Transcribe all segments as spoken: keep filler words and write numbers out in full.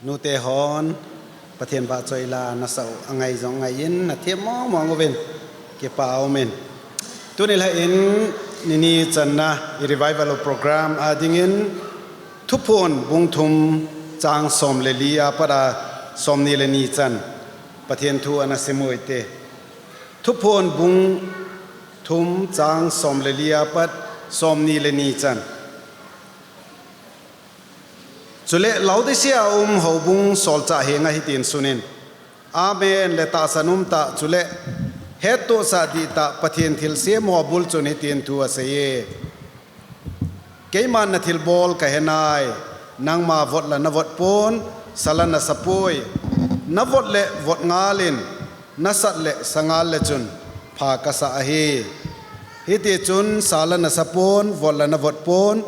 Nute hon, Pathen vahchoi la nasah u angai jong ngaiyin, nathem mong mong uvin, kipa umin. Tuni lha in, nini channa i revival program a dingin, Thuphon bung thum chang som le li a pat a som ni le ni chan Pathen thu ana sim u hite. Thuphon bung thum chang som le li a pat som ni le ni chan. Chule Laodicea a um houbung solchah henga hitin sunin. Amen le tahsan um tah, chule hettohsah dihtah Pathen thilsem ho bul chun hitin thu aseiye. Keiman nathilbol kahenai, nangma vot la navot pon, sa la nasa poi. Navot le vot ngalin, nasat le sa ngal le chun pha kasah ahi. Hiti chun sa la nasa pon, vot la navot pon,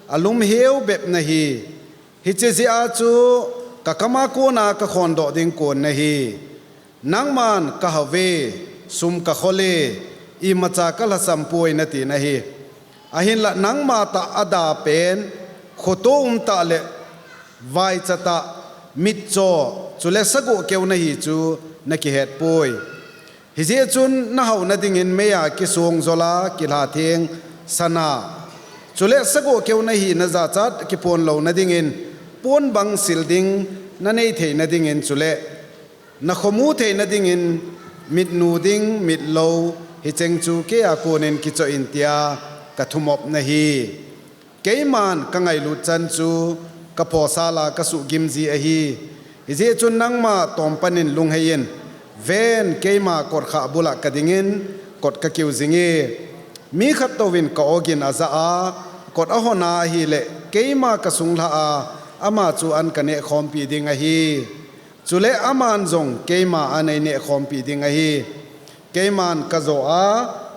alum heu bep nahi. Hiche jeh a chu kakama kona kakhondoh ding kon nahi. Nangman kahave, sum kakhole, imacha kalhasam poi nati nahi. Ahinla nangma tah ada pen, khoto um tah le vaicha tah, mitcho, chule sagoh keu nahi chu nakihet poi. Hijeh chun nahaona dingin meiya kisong jola kilha theng sana, chule sagoh keu nahi najachat kipon louna dingin pon bang sil ding nanei theina dingin chule nakhomu theina dingin mitnu ding mitlou hicheng chu keiya konin kichoh in tia kathumop nahi. Keiman kangailut chan chu kaphosal a kasuhgim ji ahi. Hijeh chun nangma tompan in lungheiyin, ven keima kotkhah bula kadingin kot kakiu jinge. Mi khat touvin ka-ogin ajah a, kot ahona ahile keima kasunglha a, ama chu an kanehkhompi ding ahi. Chule aman jong keima an einehkhompi ding ahi. Keiman kajo a,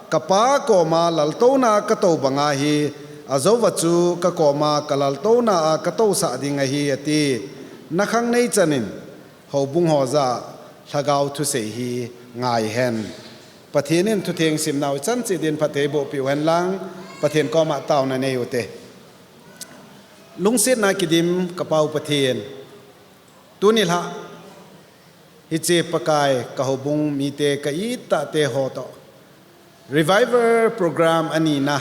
kapa koma laltouna katou banga hi, ajouva chu kakoma kalaltouna a katousah ding ahi, ati. Nakhang neichan in, houbung ho jah a lhagao thusei hi ngaihen. Pathen in thutheng simnau ichan cheh din phatthei bohpeh uhen lang, Pathen koma taona nei ute. Lungsetna kidim kapau Pathen. Tuni lha, hiche Pakai kahoubung mite ka-ittah te ho toh Revival program anina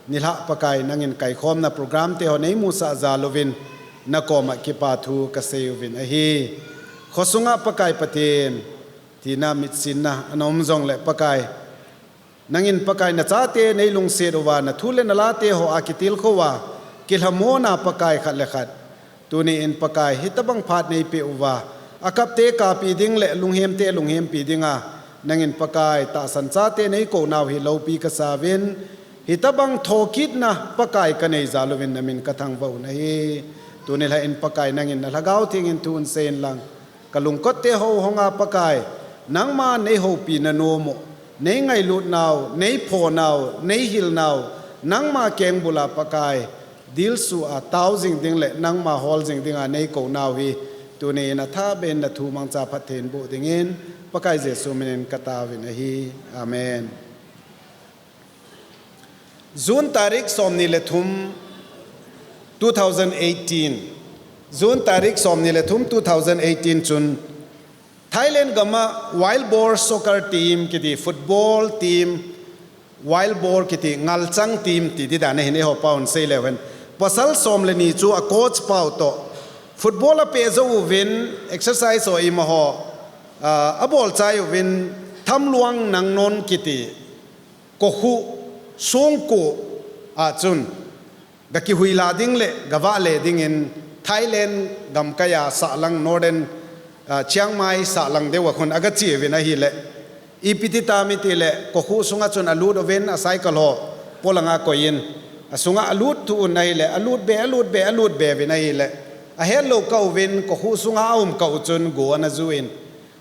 nilhah Pakai nangin kaikhomna program te ho neimusah jal uvin, nakoma kipa thu kasei uvin ahi. Khosunga Pakai Pathen, thina mitsinna ana um jongle Pakai, nangin Pakai nachate neilungset uva, nathu le nalate ho a kitilkhou a, kilhamona Pakai khat le khat. Tuni in Pakai hitobang phat neipeh uva, akapte kappi ding le lunghemte lunghempi dinga, nangin Pakai tahsan chate neikou nau hi loupi kasauvin, hitobang thokitna Pakai kanei jal uvin namin kathangvah u ahi. Tuni lha in Pakai nangin nalhagao thengin thu hinsei inlang, kalungkot te ho honga Pakai, nangma neihoupina nom u, neingailutnau, neiphonau, neihilnau, nangma kengbula Pakai, dilsuh a tao jing ding le nangma hol jing dinga neikou nau hi, tuni in athahbeh in nathu mangcha phatthei in boh dingin, Pakai Jesu minin kataovin ahi. Amen. June tarik somni le thum, two thousand eighteen. June tarik somni le thum, two thousand eighteen chun Thailand gama Wild Boar Soccer Team kiti football team, Wild Boar kiti ngalchang team ti didan ahin eiho paun seileu hen. Pasal som le ni chu a coach pau toh football apeh jou uvin, exercise ho ima ho, ah, abol chai uvin, Thamluang Nangnon kiti kokhuh songko a chun gakihuila ding le gavahle dingin Thailand gamkaiya sahlang Northern, ah, Chiang Mai sahlang deuva khun agache uvin ahile. Ipi ti tam itile kokhuh sunga chun alut uvin a cycle ho polanga koiyin. Asunga alut thou vin ahile, alut be, alut be, alut be uvin ahile. Ahetlou kah uvin kokhuh sunga aum kah u chun go ana juin.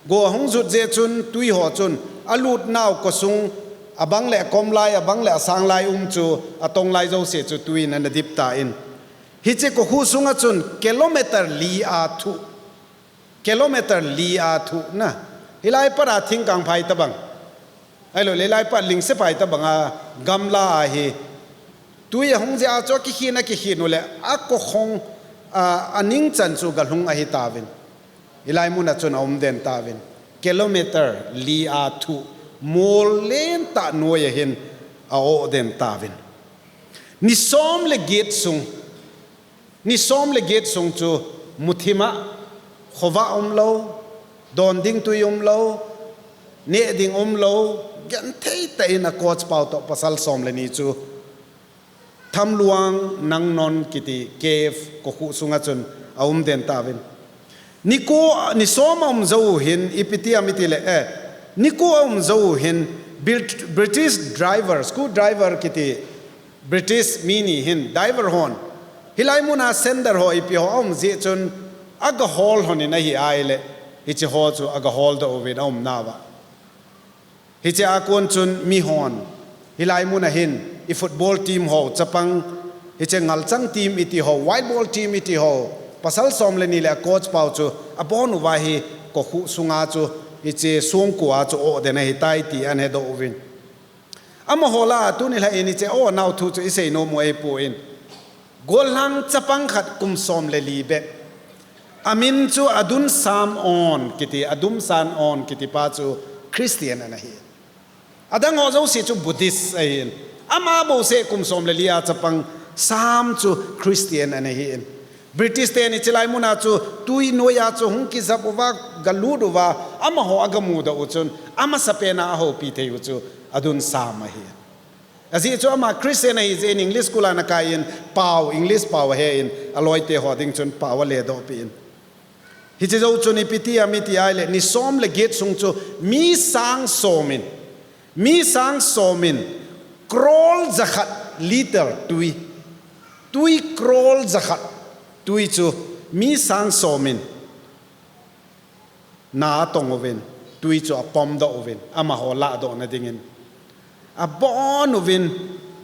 Go ahung jut jeh chun twi ho chun alutnau kosung abang le akom lai, abang le asang lai um chu atong lai jouse chu twi in ana dip tan. Hiche kokhuh sunga chun kilometer li a thuh, kilometer li a thuh na. Hilai pat a thingkang phai tabang. Ahilou le hilai pat lingse phai tabang a gamla ahi. Twi ahung jeh a chu akikhin, akikhin u le akokhong A, aningchan chu galhung ahi tauvin. Hilai muna chun aum den tauvin. Kilometer li a thuh mol lentah noiya hin a-oh den tauvin. Ni som le get sung, ni som le get sung chu muthim a, khovah umlou, don ding tui umlou, neh ding umlou, genthei tah in a coach pau toh pasal som le ni chu Thamluang Nangnon kiti cave kokhuh sunga chun aum den tauvin. Ni ko, ni som aum jou hin, ipi ti ham itile, eh, ni ko aum jou hin, Brit-, British driver, screw driver kiti British mi ni hin, diver hon, hilai muna sender ho ipi ho aum jeh chun, agahol lhonin ahi ahile, hiche ho chu agahol doh uvin aumnauva. Hiche a kon chun mihon, hilai muna hin, i football team ho chapang, hiche ngalchang team iti ho, wild ball team iti ho, pasal som le ni le a coach pau chu abon uva hi kokhuh sunga chu, hiche songkua chu oh den ahitai ti ahin hedoh uvin. Amaho lah a tuni lha in hiche ohnau thu chu isei nom u ahipoi. Gollhang chapang khat kum som le li bep, amin chu Adun Sam On kiti, Adun Sam On kiti pa chu Christian ana hi. Adang ho jouse chu Buddhist ahin. Ama bouseh kum som le li a chapang Sam chu Christian ana hin. British ten hiche lai muna chu tui noiya chu hung kijap uva, galut uva, amaho agamudoh u chun, amasapen a ahoupi thei u chu Adun Sam ahi. Ajeh chu ama Christian ahijeh in English school a ana kai in, pao, English pao ahe in, aloite ho ding chun pao aledohpeh in. Hiche jou chun ipi ti ham iti ahile, ni som le get sung chu mi sang som in, mi sang som in, crore jakhat litre tui, tui crore jakhat tui chu mi sang som in na atong uvin, tui chu apomdoh uvin, amaho lahdohna dingin. Abon uvin,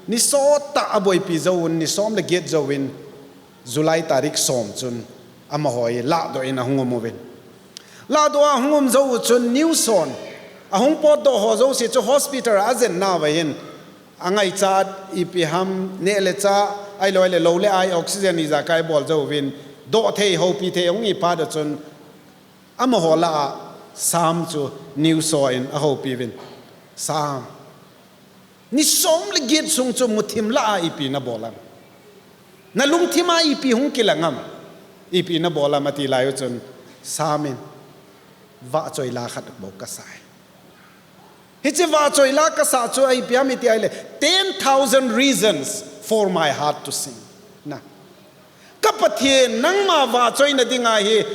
ni sottah aboipi jouvin, ni som le get jouvin, July tarik som chun, amaho hi lahdoh in ahung um uvin. Lahdoh a ahung um jou u chun news hon, ahung potdoh ho jouse chu hospital a ajennauva hin, angaichat ipi ham, neh le chah, ahilou le lou le ai oxygen ijakai bol jouvin, doh thei, houpi thei ahung hi phat a chun, amaho lah a Sam chu news ho in ahoupi uvin. Sam, ni som le get sung chu muthim lah a ipi nabol ham? Nalungthim a ipi hung kilang ham? Ipi nabol ham ati lai u chun, Sam in, vahchoi la khat bou kasai. Hiche vahchoi la kasah chu ipi ham iti ahile, ten thousand reasons for my heart to sing. Na. Ka Pathen, nangma vahchoina dinga hi,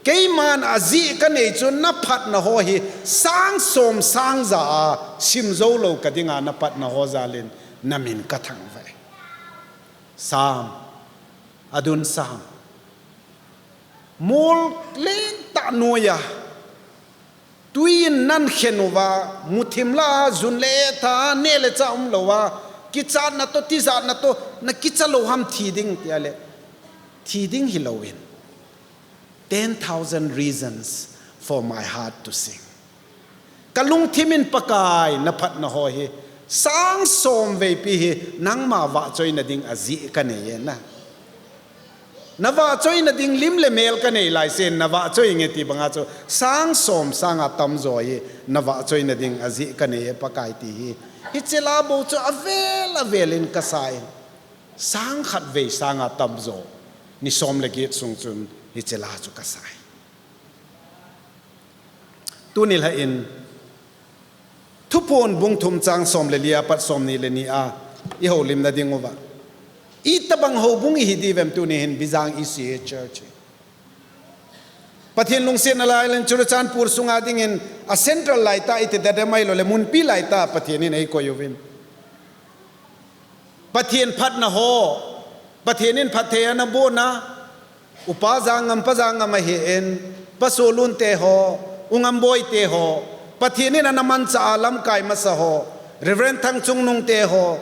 keiman ajeh kanei chu naphatna ho hi, sang som sang ja a sim jou lou kadinga naphatna ho jal in namin kathangvah e. Sam, Adun Sam. Mol lentah noiya, tui in nakhen uva, muthim lah a, jun le tha, neh le chah umlouva, kichatna toh, tijatna toh, nakicha lou ham thi ding tia le, thi ding hilouvin. Ten thousand reasons for my heart to sing. Kalungthim in Pakai naphatna ho hi, sang som veipi hi, nangma vahchoina ding ajeh kanei e na. Navahchoina ding lim le mel kanei laisen, navahchoi inge ti banga chu, sang som sanga tamjo hi, navahchoina ding ajeh kanei e Pakai ti hi. Hiche la bou chu avel avel in kasai. Sang khat vei sanga tamjo, ni som le get sung chun hiche la chu kasai. Tuni lha in, Thuphon bung thum chang som le li a pat som ni le ni a, ihoulimna dinguva, itobang houbung ihi diuvem tuni hin Bijang E C A Church hi. Pathen lungsetna lai in Churachandpur sunga dingin, a central laitah iti dadem ahilou le munpi laitah Pathen in eikoi uvin. Pathen phatna ho, Pathen in phatthei anabohna, Upa Jangngam, Pa Jangngam ahin, Pa Solun te ho, U Ngamboi te ho, Pathen in ana manchah a lamkai masa ho, Reverend Thangchungnung te ho,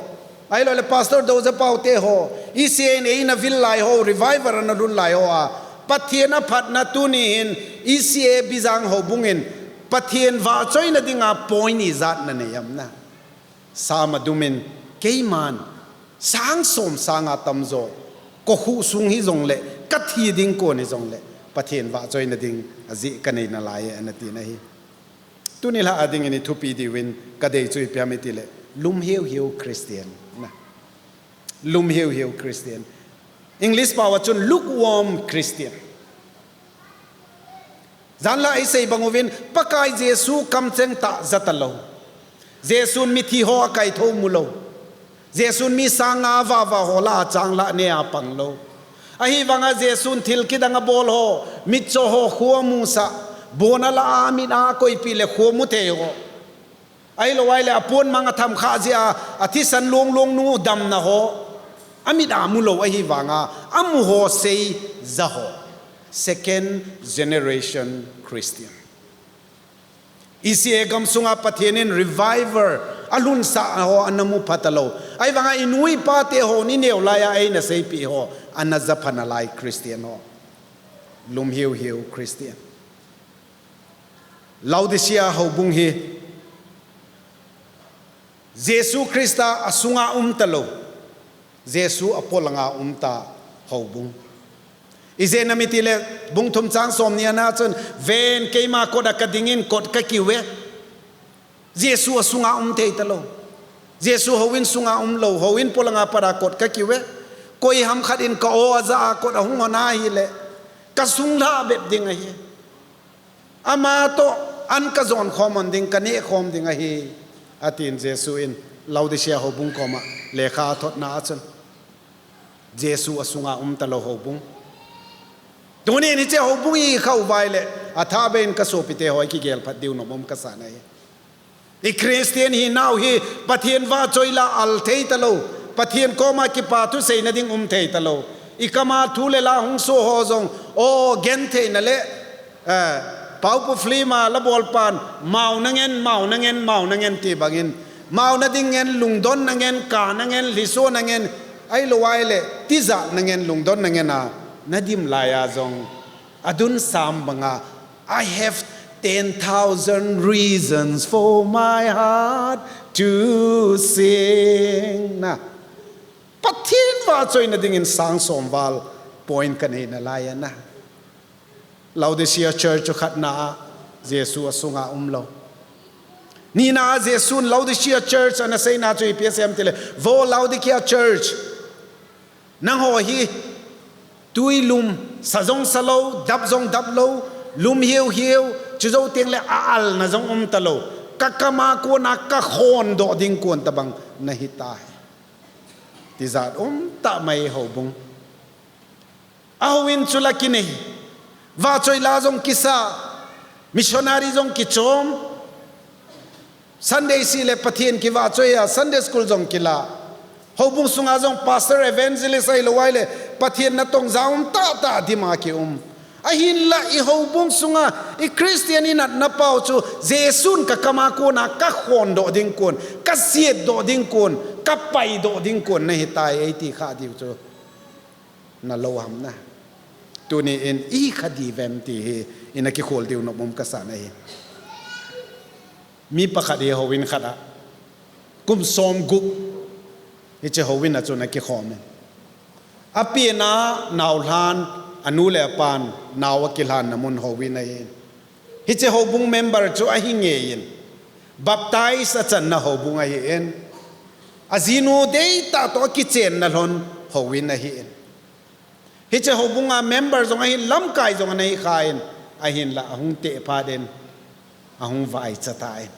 ahilou le Pastor Doujapau te ho, E C A in eina vil lai ho, revival ana lhun lai ho a, Pathen aphatna tuni hin, E C A Bijang houbung in, Pathen vahchoina dinga point ijat nanei ham na. Sam Adun in, keiman, sang som sanga tamjo, kokhuh sung hijongle, Kathi ding kon hijongle Pathen vahchoina ding ajeh kanei nalai e, ana tina ahi. Tuni lha a dingin ithupi diuvin kadei chu ipi ham itile, lum hiuhiu Christian. Na. Lum hiuhiu Christian. English pao a chun lukewarm Christian. Janlha a isei bang uvin, Pakai Jesu kamcheng tah ja talou. Jesun mithi ho akaithou mulou. Jesun mi sang nga vah vah ho lah a changlhah nea panglou. Ahivanga Jesun thil kidang abol ho, mitcho ho khu amusah, bon alah a mit a akoipeh le khu amuthei ho. Ahilou ahile apon mang atham khah jeh a, athisan long long nu damna ho, amit a mulou ahivanga, amu ho sei ja ho. Second generation Christian. ECA gamsunga Pathen in revival alhunsah ho ana mu pha talou. Ahivanga inu ipa te hon ineo laiya eina seipeh ho, ana ja pha nalai Christian ho. Lum hiuhiu Christian. Laodicea houbung hi Jesu Christa asunga um talou, Jesu apolanga um ta houbung. Ijeh inem itile, bung thum chang somni a na chun, Ven, keima kot a kadingin kot kakiu e. Jesu asunga um thei talou. Jesu houin sunga umlou, houin polanga pat a kot kakiu e. Koiham khat in ka-o ajah a kot ahung hon ahile, kasung lhah bep ding ahi. Ama toh an kajon khom hon ding, kaneh khom ding ahi, atin Jesu in Laodicea houbung koma lekha athotna a chun. Jesu asunga um talou houbung. Tunin hiche houbung ikha uva ahile, athahbeh in kasopite ho ikigel phat diu nom um kasa nahi. I Christian hinau hi Pathen vahchoi la al thei talou, Pathen koma kipa thuseina ding um thei talou. Ikama thu le la hung soh ho jong, o, gentheina le, eh, Paopu film a la bol pan, mauna ngen, mauna ngen, mauna ngen ti bangin, mauna ding ngen, lungdonna ngen, kana ngen, lhisona ngen, ahilou ahile tijatna ngen, lungdonna ngen a nadim laiya jong, adun sam banga, I have ten thousand reasons for my heart to sing. Na. Pathen vahchoina dingin sang som val point kanei nalai ana. Laodicea church chu khatna a, Jesu asunga umlou. Nina a Jesun Laodicea church ana seina chu ipi asei em itile, Vo Laodicea church, nangho hi tui lum, sa jong salou, dap jong daplou, lum hiuhiu, chujou tengle a-alna jong um talou, kakama kona kakhondoh ding kon tobang nahitai. Tijat umtah mai houbung. Ahouin chu la kinei. Vahchoi la jong kisa. Missionary jong kichom. Sunday seh le Pathen kivahchoi a Sunday school jong kila. Houbung sunga jong pastor, evangelist ahilou ahile Pathen natong ja umtah tah dima kium. Ahinla i houbung sunga i Christian inatna pao chu Jesun kakama kona kakhondoh ding kon, kasetdoh ding kon, kapaidoh ding kon nahitai eiti kha diu chu. Nalou ham na. Tuni in ikha diu vem ti hi ina kikhol diu nom um kasa nahi. Mi pakhat hi houin khat a kum somgup hiche houin a chun akikhom in. Apen a naolhan, anu le apan nao akilhanna mun houin ahi. Hiche houbung member chu ahi ngeiyin, baptize achanna houbung ahin, ajinu deitah toh akichenna lhon houin ahin. Hiche houbunga member jong ahin, lamkai jong ana hikhan, ahinla ahung teh phat in, ahung vaicha tan.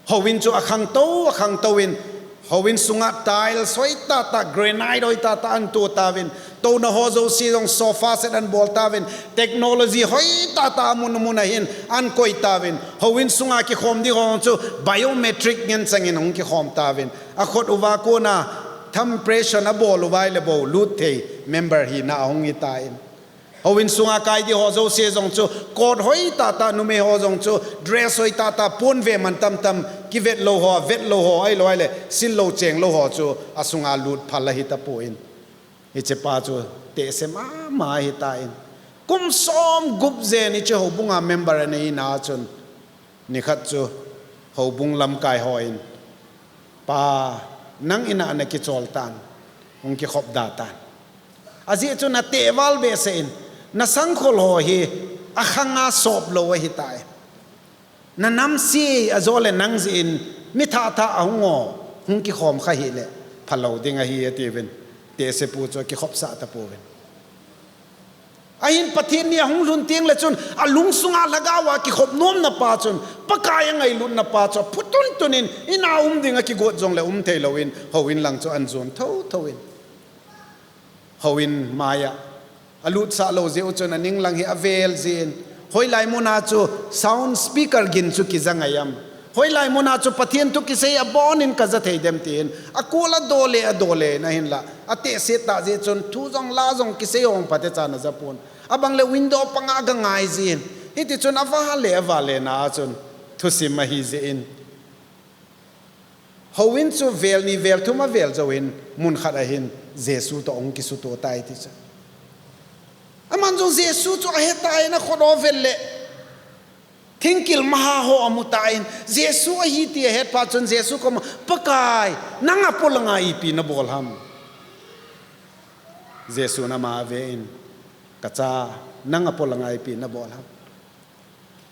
Houin chu akhangtou, akhangtou in, houin sunga tiles hoitah tah, granite hoitah tah ahin to tauvin, touna ho jouse jong sofa set ahin bol tauvin, technology hoitah tah amun amun ahin ahin koi tauvin, houin sunga kikhom ding ho chu biometric ngen changin ahung kikhom tauvin, akhut uva kona thumb impression abol uva ahile bou lut thei member hina ahung hitan. Houin sunga kai ding ho jouse jong chu coat hoitah tah, numei ho jong chu dress hoitah tah, pon ve man tamtam, kivet lou ho, vet lou ho, ahilou ahile sil lou cheng lou ho chu asunga lut phal ahi tapon. Hiche pa chu tehse mama ahitan. Kum somgup jen hiche houbunga member ana hina chun, nikhat chu houbung lamkai hon, Pa, nang in'a ana kichol tan, hung kikhop da tan. Ajeh chu nateh val behseh in, nasangkhol ho hi akhanga sop lou ahitai. Nanamse ajole nang jeh in mi thah thah ahung o, hung kikhom kha hile phalou ding ahi atiuvin, tehsepu chu akikhopsah tapouvin. Ahin Pathen ni ahung lhun tengle chun alungsunga lhagao a kikhop nomna pa chun, Pakai angailutna pa chu aphutun tunin, ina um ding akigot jongle um theilouvin, houin lang chu ahin jon thouthou in. Houin maiya alutsah lou jeh u chun aning lang hi avel jin, hoilai muna chu sound speaker gin chu kija ngai am? Hoilai muna chu Pathen thu kisei abonin kaja thei dem tin, akol adole adole in ahinla, atehse tah jeh chun thu jong la jong kisei hong phatecha najapon. Abangle window panga aga ngai jin. Hitichun avale avale na a chun thusim ahi jeh in, houin chu vel ni vel thum avel jouvin, mun khat ahin Jesu toh ahung kisutoh tai tichu. Aman jong Jesu chu ahetan, akhut ho vel le thingkil maha ho amutan, Jesu ahi ti ahet phat chun Jesu koma, Pakai, nang apolanga ipi nabol ham? Jesun ama aven, Kacha, nang apolanga ipi nabol ham?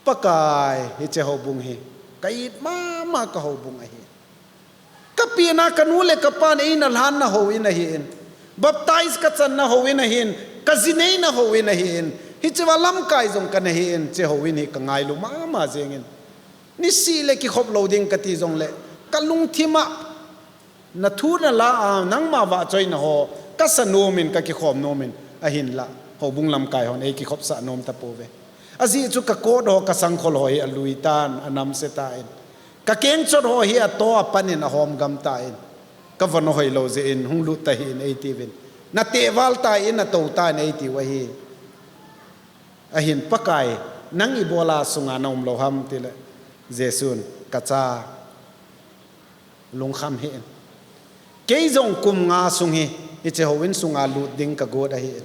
Pakai, hiche houbung hi ka-it mama kahoubung ahi. Kapena kanu le kapan eina lhanna houin ahin, baptize kachanna houin ahin, kaji neina houin ahin, hichea lamkai jong kana hin, hiche houin hi kangailu mama jengin, niseh le kikhop lou ding kati jongle, kalungthima nathu nala a nangma vahchoina ho kasa nomin, kakikhom nomin, ahinla houbung lamkai hon eikikhopsah nom tapouve. Ajeh chu kakot ho, kasangkhol ho hi aluitan, anamse tan, kakengchot ho hi ato apanin ahomgam tan, kavon ahoilou jeh in hunglut tahih in eitiuvin, nateh val tan, natou tan eitiu ahi. Ahin Pakai, nang ibola sunga naum lou ham tile, Jesun, Kacha, lungkham hih in. Kei jong kum nga sung hi, hiche houin sunga lut ding kagot ahin,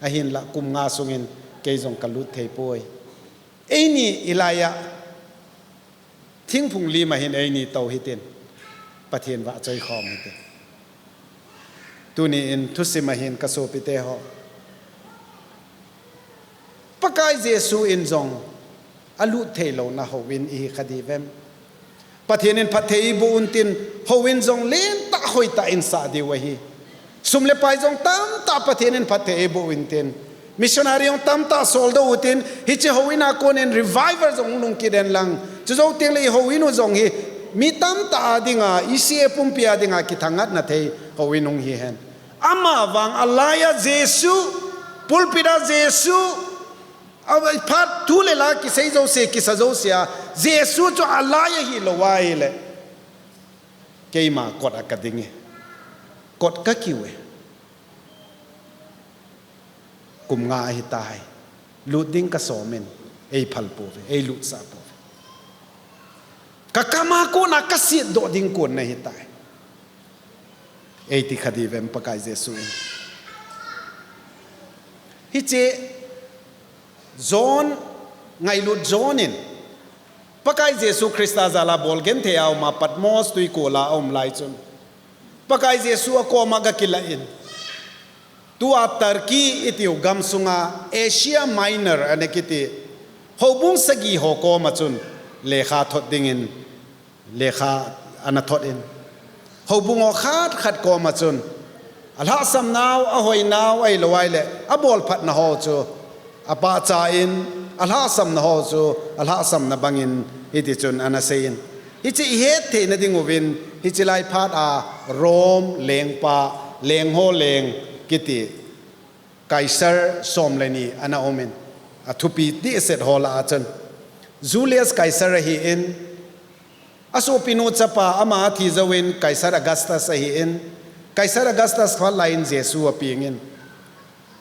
ahinla kum nga sungin kei jong kalut theipoi. Eini hilaiya thingphung lima hin eini tou hitin, Pathen vahchoi khom hitin. Tuni in thusim ahin kasopite ho, Pakai Jesu in jong alut theilouna houin ihi khadivem? Pathen in phatthei eiboh untin, houin jong lentah hoitah in sah diu ahi. Sum le pai jong tamtah Pathen in phatthei eiboh untin, missionary jong tamtah soldoh utin, hiche houin a konin revival jong hung lhung kit hen lang, chujou tengle ihouin u jong hi mi tamtah a dinga, ECA pumpi a dinga kithanghatna thei houin hung hihen. Amavang alaiya Jesu, pulpit a Jesu, aphat thu le la kisei jouse, kisa jouse a Jesu chu alaiya hilou ahile, keima kot a kadinge, kot kakiuve. Kum nga ahitai, lut ding kasomin, eiphal pouve, eilutsah pouve. Kakam a kona kasetdoh ding kon nahitai, eiti khadivem Pakai Jesu in? Hiche John, ngailut John in, Pakai Jesu Christa jala bol genthei a uma Patmos twikol a aum lai chun, Pakai Jesu akoma gakilah in, tua Turkey itiu gamsunga Asia Minor ana kiti houbung sagi ho koma chun lekha thot dingin lekha ana thot in, houbung ho khat khat koma chun alhahsamnau, ahoinau ahilou ahile abolphatna ho chu apahcha in, alhahsamna ho chu alhahsamna bangin hitichun ana sei in, hiche ihet theina dinguvin, hiche lai phat a Rome lengpa, lengho leng kiti Kaisar som le ni ana umin, athupi dehset ho lah a chun Julius Caesar ahin, asopinu chapa ama athi jouvin Kaisar Augustus ahin, Kaisar Augustus phat laiyin Jesu apengin,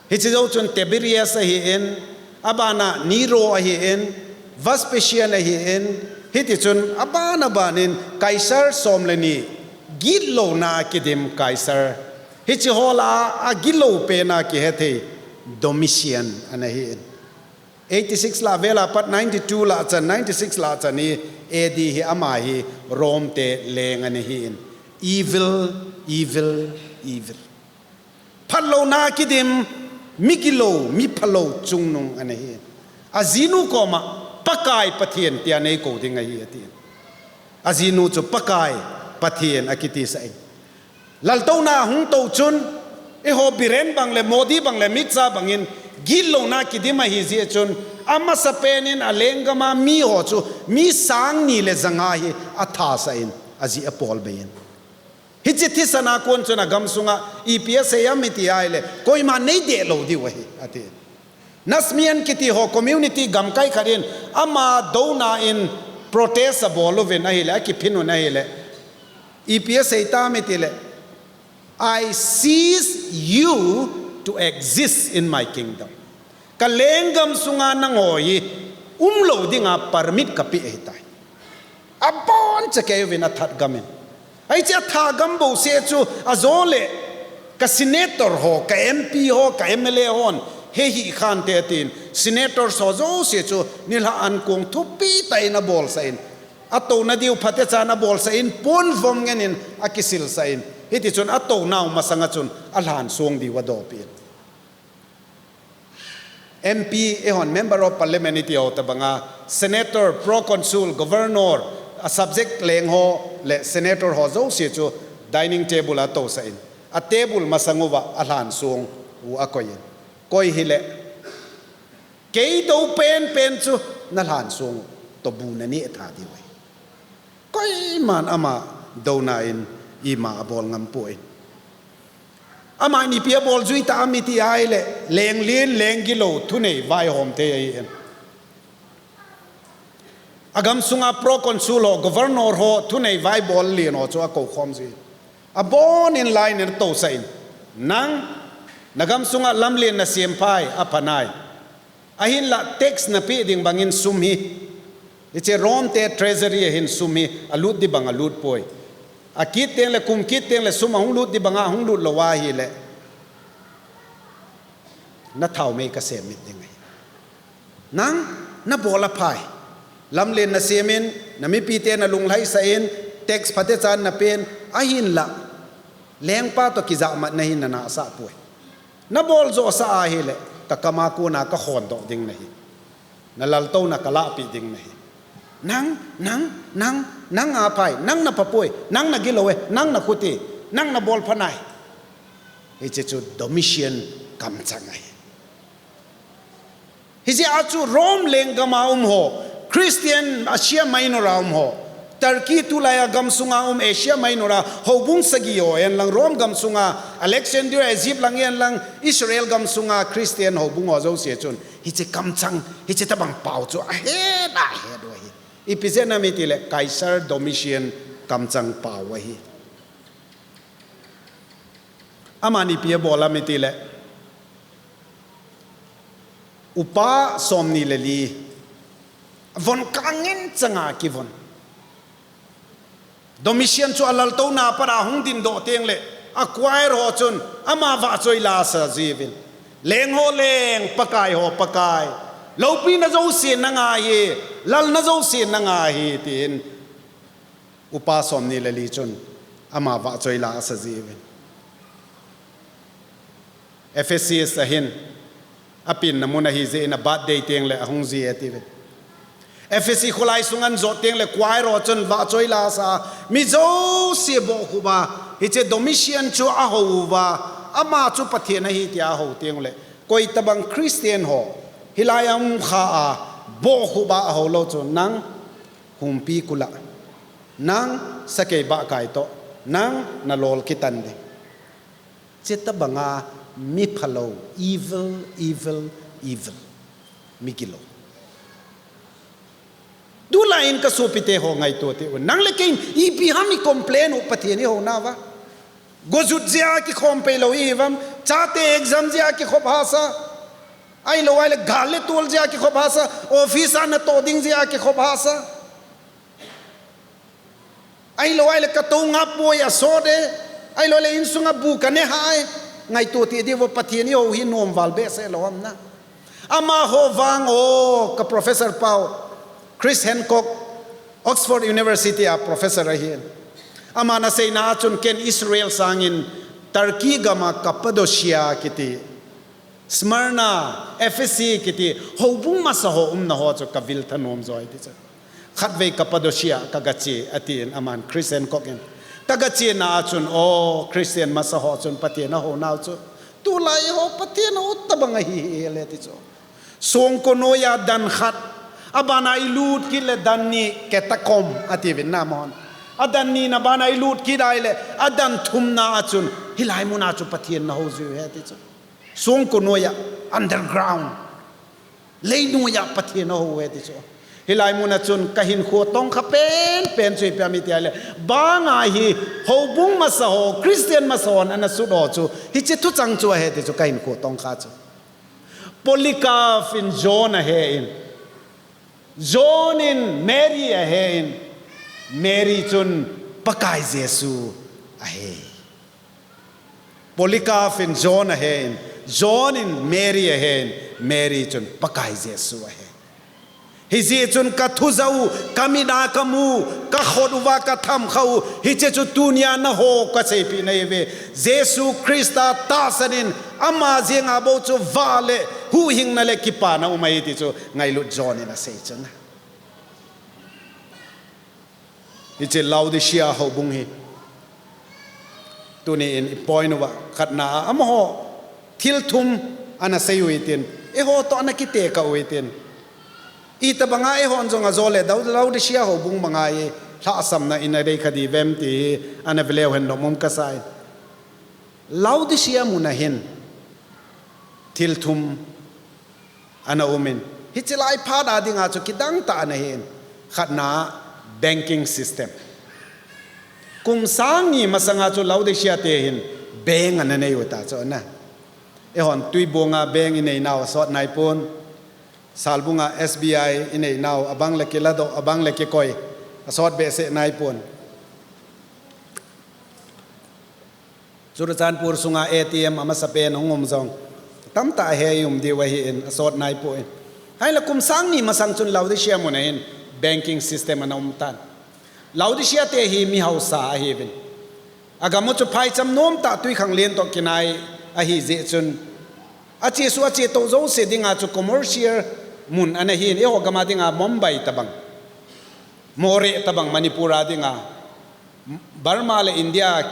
hiche jou chun Tiberius ahin, abana Nero ahin, Vespasian ahin, hitichun aban abanin Kaisar som le ni gitlouna kidim Kaisar, hiche ho lah a agilou pena kihethei Domitian ana hin. Eighty six lah vela pat ninety two lah chan, ninety six lah chan hi A D hi ama hi Rome te leng ana hin. Evil, evil, evil. Phatlouna kidim, migilou, miphalou chungnung ana hi. Ajinu koma, Pakai Pathen tia neikou ding ahi, ati. Ajinu chu Pakai Pathen akitisah in. Laltouna hung tou chun, eiho Biren bang le Modi bang le Amit Shah bangin, gitlouna kidim ahi jeh chun, amasapen in alenggam a miho chu, mi sang ni le janga hi athasah in, ajeh apol bei in. Hiche thisan a kon chun agamsunga, ipi asei ham iti ahile, koima neideh lou diu ahi, ati. Nazmian kiti ho community gamkai khat in, ama douna in protest abol uvin ahile, akiphin un ahile, ipi asei tam itile, I cease you to exist in my kingdom. Kalenggam sunga nangho hi umlou dinga permit kapeh ahitai. Aboncha kei uvin athat gam in. Hiche athat gam bouseh chu ajo le ka senator ho, ka M P ho, ka M L A hon, hei hikhan te atin. Senator ho jouse chu nilhah ankong thupi tah in abolsah in. Atouna diu phatechan abolsah in, ponvom ngen in akisilsah in. Hitichun atounau masanga chun alhansong diu adopin. M P, eihon Member of Parliament iti ho tobanga, Senator, Proconsul, Governor, a subject leng ho le Senator ho jouse chu dining table a atousah in, a table masang uva alhansong u akoi in. Koi hile, kei dou penpen chu nalhansong u, toh bu naneh tha diu ahi. Koiman ama douna in ima abol ngam poi. Aman ipi abol jui tam iti ahile, leng lien, leng gilou, thunei vaihom thei ahi in. Agam sunga Proconsul ho, Governor ho, thunei vaibol lien ho chu akoukhom jui. Abonin line in atousah in. Nang, nagam sunga lamlen nasem phai, aphanai. Ahinlah tax napeh ding bangin sum hi, hiche Rome te treasury a hin sum hi alut ding bang alut poi. Akit teng le, kum kit teng le sum ahung lut ding banga ahung lut lou ahile, nathao mei kasem mit ding ahi. Nang, nabol aphai. Lamlen nasem in, namipite nalunglhaisah in, tax phatechan napen, ahinlah lengpa toh kijahmatna hi nanasah poi. Nabol joh sah ahile, kakam a kona kakhondoh ding nahi. Nalaltouna kalahpeh ding nahi. Nang, nang, nang, nang aphai, nang napha poi, nang nagilou e, nang nakhuti, nang nabol phanai. Hiche chu Domitian kamchang ahi. Hijeh a chu Rome lenggam a um ho, Christian Asia Minor a um ho, Turkey tulai a gam sunga um Asia Minor a houbung sagi ho hen lang, Rome gam sunga, Alexandria, Egypt lang hen lang, Israel gam sunga Christian houbung ho jouse chun hiche kamchang, hiche tobang pao chu ahet, ahet u ahi. Ipi jeh ham itile Caesar Domitian kamchang pao ahi. Aman ipi abol ham itile, upa somni le li, von kangin changa kivon. Domitian chu alaltouna pat a hung dingdoh teng le, a choir ho chun ama vahchoi la asa jiuvin. Leng ho leng, Pakai ho Pakai. Loupina jouse nanga ahi, lalna jouse nanga ahi, tin. Upa somni le li chun ama vahchoi la asa jiuvin. Ephesus a hin, apenna mun ahi jeh in a birthday teng le ahung ji e atiuvin. Ephesus kholai sunga ajot teng le choir ho chun vahchoi la asa, mi jouse bohkhup a, hiche Domitian chu ahou uva, ama chu Pathen ahi tia ahou teng le, koi tobang Christian ho, hilai a um kha a, bohkhup a ahou lou chu nang, humpi kul a, nang sakei bahkai toh, nang nalol kitan ding. Hiche tobanga miphalou, evil, evil, evil. Migilou. Tulai in kasopite ho ngaito teu. Nang le kei in ipi ham i complain u Pathen i houna uva. Gojut jeh a kikhom pei lou i hi uvam. Chate exam jeh a kikhop hahsa. Ahilou ahile gal le tol jeh a kikhop hahsa. Office a natoh ding jeh a kikhop hahsa. Ahilou ahile ka tou ngap boi a sot e. Ahilou le insunga bu ka ne hai. Ngaito tei diu vo Pathen i hou hi nom val behseh lou ham na. Amaho vang o ka professor pau. Chris Hancock, Oxford University a professor ahi. Aman aseina a chun ken Israel sangin Turkey gam a Cappadocia kiti, Smyrna, Ephesus kiti, houbung masa ho umna ho chu ka vil thanom jo ahi ti chu. Khatvei Cappadocia ka ga che, atin aman Christian kok in. Ka ga chena a chun, o, Christian masa ho chun Pathen a hou nau chu, tulai ho Pathen a hou tabang ahi hi le ti chu. Songko noiya dan khat, abana i lut kit le dan ni catacomb ati vin na mon. A dan ni na bana i lut kit ai le, a dan thumna a chun, hilai muna chu Pathen na hou jiu he ti chu. Songko noiya, underground. Lei noiya Pathen a hou he ti chu. Hilai muna chun ka hinkho tongkha pen pen chu ipi ham iti ai le, banga hi houbung masa ho, Christian masa hon ana sut ho chu, hiche thuchang chu ahi ti chu ka hinkho tongkha chu. Polycarp in John ahe in, John in Mary ahe in, Mary chun Pakai Jesu ahe. Polycarp in John ahe in, John in Mary ahe in, Mary chun Pakai Jesu ahe. Hijeh chun ka thu ja u, ka mit a ka mu, ka khut uva ka tham kha u, hiche chu tunia na ho ka seipeh na ahi ve. Jesu Christa tahsan in ama jenga bou chu vah le huhhingna le kipana um ahi ti chu ngailut John in asei chun. Hiche Laodicea houbung hi. Tuni in i point uva khatna a amaho thil thum ana sei u hitin, eiho toh ana kitekah u hitin. Itabanga eihon jong ajole Dau-, Laodicea houbung banga hi lhahsamna ina dei kha diu vem ti hi ana veleu hen nom um kasa in. Laodicea muna hin thil thum ana um in, hiche lai phat a dinga chu kidang tah ana hi in, khatna banking system. Kum sang ni masanga chu Laodicea te hin bank ana nei u ta chu na. Eihon Tuibong a bank i nei nau asot nai pon. Salbung a S B I i nei nau abang le kiladoh, abang le kikoi, asot behseh nai pon. Churachandpur sunga A T M amasapen hung um jong tamtah ahe i um diu ahi in asot nai pon. Ahinla kum sang ni masang chun Laodicea muna hin banking system ana um tan. Laodicea te hi mi hausa ahiuvin. Agam u chu phaicham nom tah twikhanglen toh kinai ahi jeh chun, achesuh achetou jouse dinga chu commercial mun ana hi in, eiho gam a dinga Mumbai tabang, Moreh tabang Manipur a dinga, Burma le India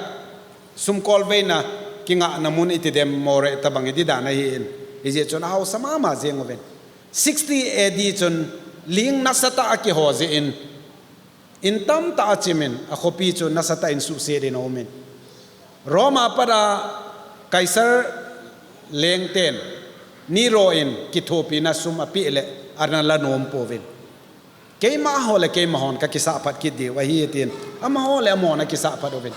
sumkolveina kingahna mun iti dem Moreh tabang hi ding dan ahi in. Hijeh chun ahausa mama jeng uvin. Sixty A D chun ling nasatah a kiho jeh in, in tamtah achim in, akhopi chu nasatah in suhset in aum in. Rome a pat a Caesar lengten Nero in kithopina sum apeh le ana la nom pouvin. Keima ho le keima hon ka kisah phat kit diu ahi tin, amaho le amahon akisah phat uvin.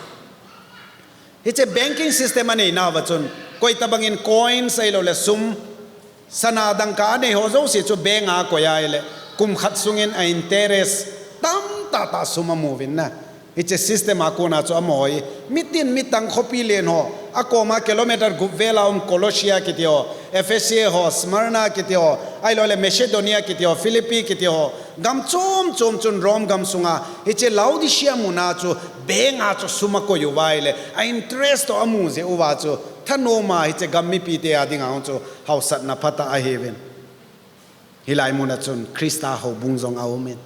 Hiche banking system anei nauva chun, koi tabang in coins ahilou le sum, sana dangka anei ho jouse chu bank a akoi a ahile, kum khat sungin a interest tamtah tah sum amu uvin na. Hiche system a kona chu amaho hi, mitin mitang khopi len ho, akoma kilometer gup vel a um Colossia kiti ho, Ephesia ho, Smyrna kiti ho, ahilou le Macedonia kiti ho, Philippi kiti ho, gam chom chom chun Rome gam sunga, hiche Laodicea muna chu bank a chu sum akoi uva ahile, a interest toh amu jeh uva chu, thanom a hiche gam mipite a dinga chu hausatna phatah ahiuvin. Hilai muna chun Christa houbung jong aum in.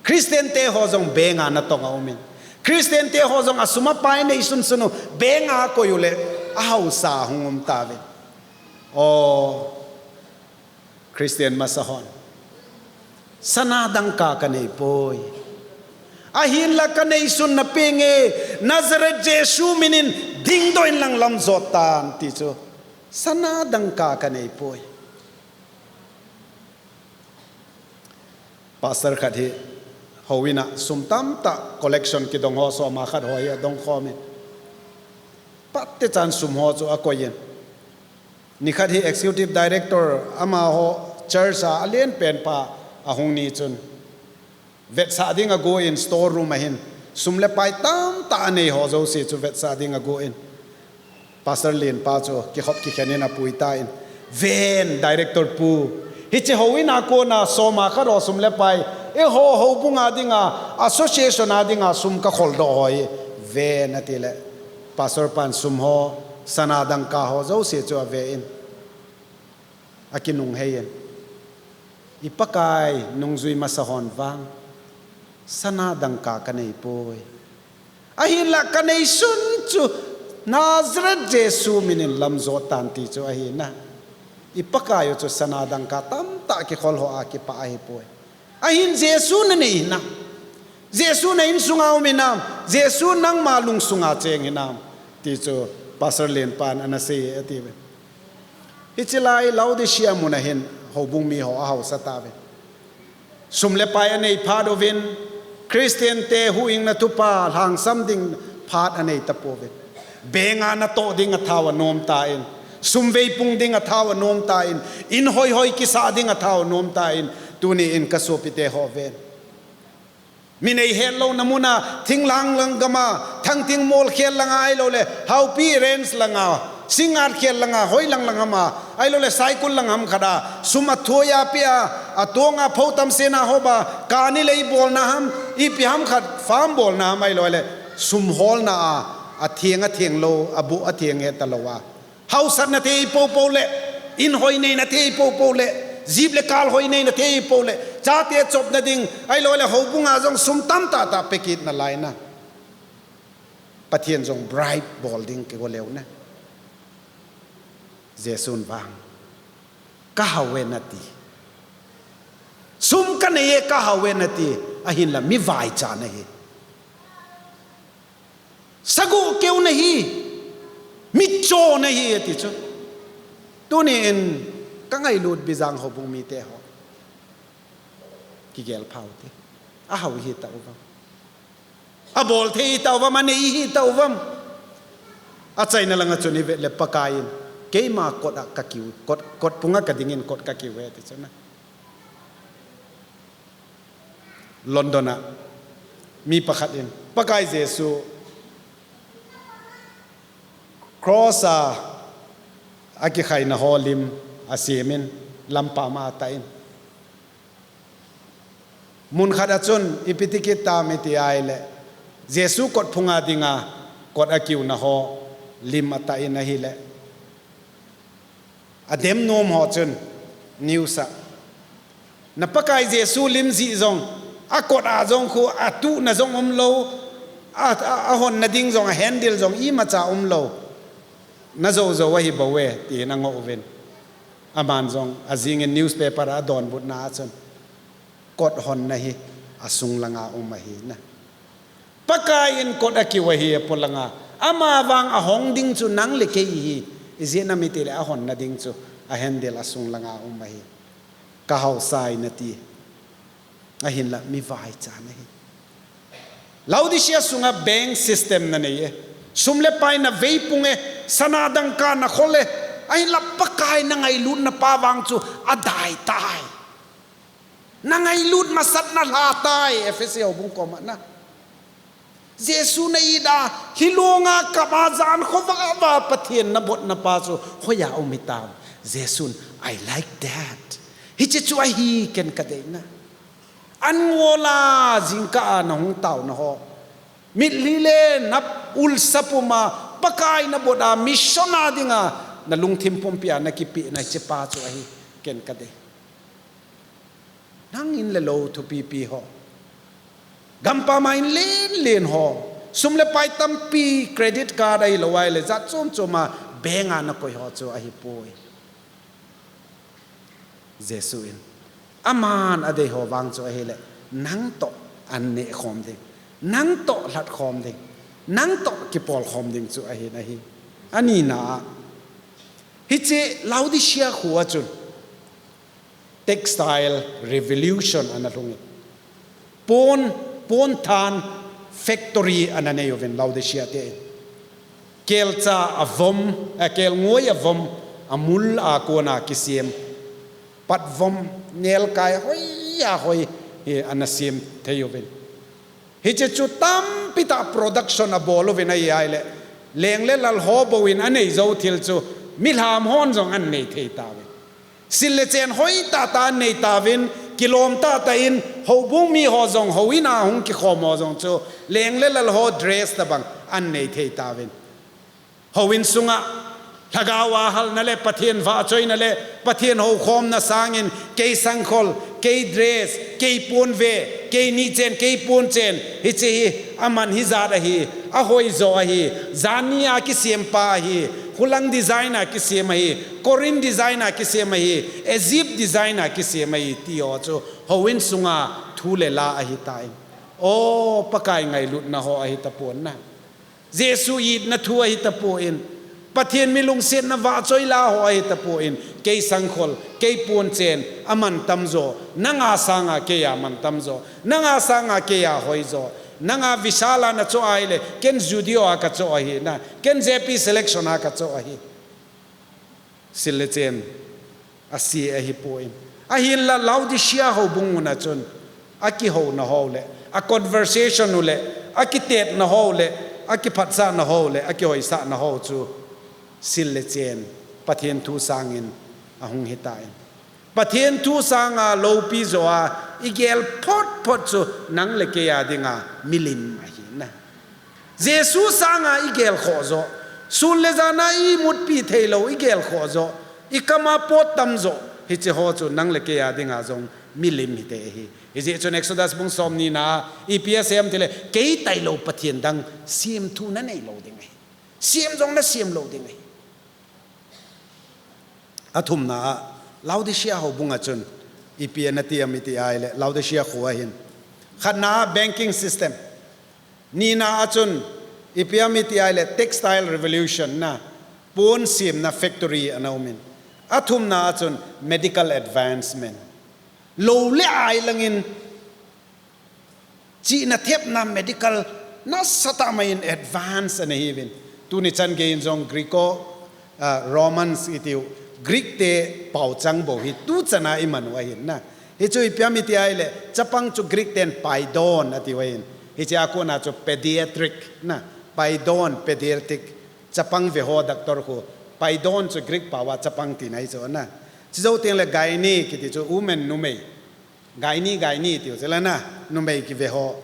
Christian te ho jong bank a natong aum in. Christian te ho jong asum apai neisun sun u bank a akoi u le ahausa hung um tauvin. O Christian masa hon, sana dangka kanei poi. Ahinla kaneisun napeng e, Nazareth Jesu minin dingdoh in lang lamjot tan ti chu. Sana dangka kanei poi. Pastor khat hi houin a sum tamtah collection kidong ho soma khat ho hi adong khom in. Phat te chan sum ho chu akoi in. Nikhat hi executive director amaho church a alen pen pa ahung ni chun, vetsah ding ago in store room a hin sum le pai tamtah anei ho jouse chu vetsah ding ago in. Pastor Lenpa chu kikhop kikhen in apui tan, ven director pu, hiche houin a kona soma khat ho sum le pai, eiho houbung a dinga, association a dinga sum kakholdoh ho hi ven ati le, Pastor pan sum ho, sana dangka ho jouse chu ave in, akinunghei in, i Pakai nungjui masa hon vang sana dangka kanei poi. Ahinla kanei sun chu Nazareth Jesu min in lam jot tan ti chu ahi na. I Pakai u chu sana dangka tamtah kikhol ho a kipah ahi poi. Ahin Jesu nanei hinam? Jesu na insunga um hinam? Jesu nangma lungsunga cheng hinam? Ti chu Pastor Len pan ana sei e ati ve. Hiche lai Laodicea mun a hin houbung mi ho ahausat tauve. Sum le pai anei phat uvin, Christian te huhhingna thupha lhangsam ding phat anei tapouve. Bank a natoh ding a thao anom tan, sum veipung ding a thao anom tan, in hoihoi kisah ding a thao anom tan, tuni in ka sopite ho ven. Mi nei hetlouna mun a, thinglhang lang gam a, thangthing mol khel lang a, ahilou le, Haopi Range lang a, Singngat khel lang a, hoi lang lang ham a, ahilou le, Saikul lang ham khat a, sum athoi a pia, atong a pho tamsena hop a, kani lei bolna ham, ipi ham khat farm bolna ham, ahilou le, sum holna a, atheng atheng lou, abu atheng heta lou a. Hausatna thei poupou le, in hoi neina thei poupou le, jeep le kal hoi neina thei pou le, chate chopna ding, ahilou le houbung a jong sum tamtah tah pe kit nalai na. Pathen jong bribe bol ding kigo leu na. Jesun vang, ka hao e nati. Sum kanei e ka hao e nati, ahinla mi vaicha nahi. Sagoh keu nahi, mitcho nahi, ati chu. Tuni in ka ngailut Bijang houbung mite ho, kigel phau te. Ahao hi tauvam. Abol thei hi tauvam, anei hi tauvam. Achaina langa chun ivet le Pakai in, keima kot a ka kiu, kot, kot punga ka dingin kot ka kiu e, ati chu na. London a mi pakhat in Pakai Jesu cross a akikhaina ho lim asemin lampam a atah in. Mun khat a chun ipi ti kit tam iti ahile, Jesu kot phunga dinga kot akiuna ho lim atah in ahile, adem nom ho chun news a, na Pakai Jesu lim jih jong, akot a jong khu atuhna jong umlou, a, a, ahonna ding jong, a handle jong imacha umlou. Na jou jou ahi bou e, tin angoh uvin. Aman jong ajingin newspaper a adonbutna a chun, kot honna hi asung langa um ahi na. Pakai in kot akiu ahi apolanga, ama vang ahong ding chu nang le kei hi, ijeh inem itile ahonna ding chu a handle asung langa um ahi. Ka haosai nati. Ahinla mi vaicha nahi. Laodicea sunga bank system nanei e. Sum le pai naveipung e. Sana dangka nakhol e. Ahinla Pakai nangailutna pa vang chu adai tai. Nangailut masat nalha tai, Ephesi houbung koma na. Jesu na-it a, hilonga kap a jan khovah a Pathen nabotna pa chu hoiya um hitam. Jesun, I like that. Hiche chu ahi ken kadei na. An ngol a jingkah a nahung taona ho, mitlhi le na ulsa pum a Pakai nabot a mission a dinga nalungthim pumpi a nakipehna hiche pa chu ahi ken kadei. Nang in le lou thupipi ho, gampam a in lenlen ho, sum le pai tampi, credit card ahilou ahile jat chom chom a bank a nakoi ho chu ahipoi. Jesu in aman adei ho vang chu ahile, nang toh an neh khom ding, nang toh lhat khom ding, nang toh kipol khom ding chu ahi nahi. Anina a, hiche Laodicea kho a chun textile revolution ana lhung in, pon, pon than factory ana nei uvin Laodicea te in. Kelcha avom, a, kelngoi avom, amul a kona kisem, patvom, nelkai hoi a hoi, hi ana sem thei uvin. Hiche chu tampi tah production abol uvin ahi ahile, leng le lal ho bou in anei jou thil chu milham hon jong an nei thei tauvin. Sil le chen hoi tahtah an nei tauvin, kilom tahtah in, houbung mi ho jong, houin a hung kikhom ho jong chu, leng le lal ho dress tabang an nei thei tauvin. Houin sunga Lhagao a halna le Pathen vahchoina le Pathen houkhomna sangin kei sangkhol, kei dress, kei ponve, kei nichen, kei ponchen, hiche hi aman hijat ahi, ahoijo ahi, jani a kisem pa ahi, khulang design a kisem ahi, Corinth design a kisem ahi, Egypt design a kisem ahi, ti ho chu houin sunga thu le la ahitai. O, Pakai ngailutna ho ahitapon na. Jesu itna thu ahitapon, Pathen mi lungsetna vahchoi la ho ahitapon, kei sangkhol, kei ponchen, aman tamjo, nanga sanga keiya man tamjo, nanga sanga keiya hoijo, nanga Vishal a nachoh ahile, ken Zudio a kachoh ahi na, ken J P Selection a kachoh ahi. Sil le chen ase ahipon. Ahinla Laodicea houbung muna chun akihouna ho le, a conversation u le, akitetna ho le, akiphatsahna ho le, akihoisahna ho chu sil le chen, Pathen thu sangin ahung hitai. Pathen thu sanga loupi joa igel phot phot chu nang le keiya dinga milim ahi na. Jesu sanga igel khoh jo, sun le jana imutpi theilou igel khoh jo, ikama pot tamjo, hiche ho chu nang le keiya dinga jong milim hite ahi. Hijeh chun Exodus bung somni na ipi asei em tile, kei tailou Pathen dang semthu naneilou ding ahi. Sem jong nasem lou ding ahi. Athumna a, Laodicea houbunga chun ipi anati em iti ahile, Laodicea kho ahin. Khatna a banking system. Nina a chun ipi em iti ahile, textile revolution na, pon semna factory ana umin. Athumna a chun medical advancement. Lou le ai langin chihna thepna medical nasatah mai in advance ana hiuvin. Tuni chan geiyin jong Greco, ah, Romans itiu, Greek te paochang bou hi tuchana iman u ahin na. Hichu ipi em iti ahile, chapang chu Greek ten paidon atiu ahin. Hiche a kona chu pediatric na, paidon, pediatric, chapang veho doctor khu. Paidon chu Greek paova chapang tina hichu na. Chujou tengle gynae kiti chu women, numei. Gynae, gynae tiu chule na, numei kiveho.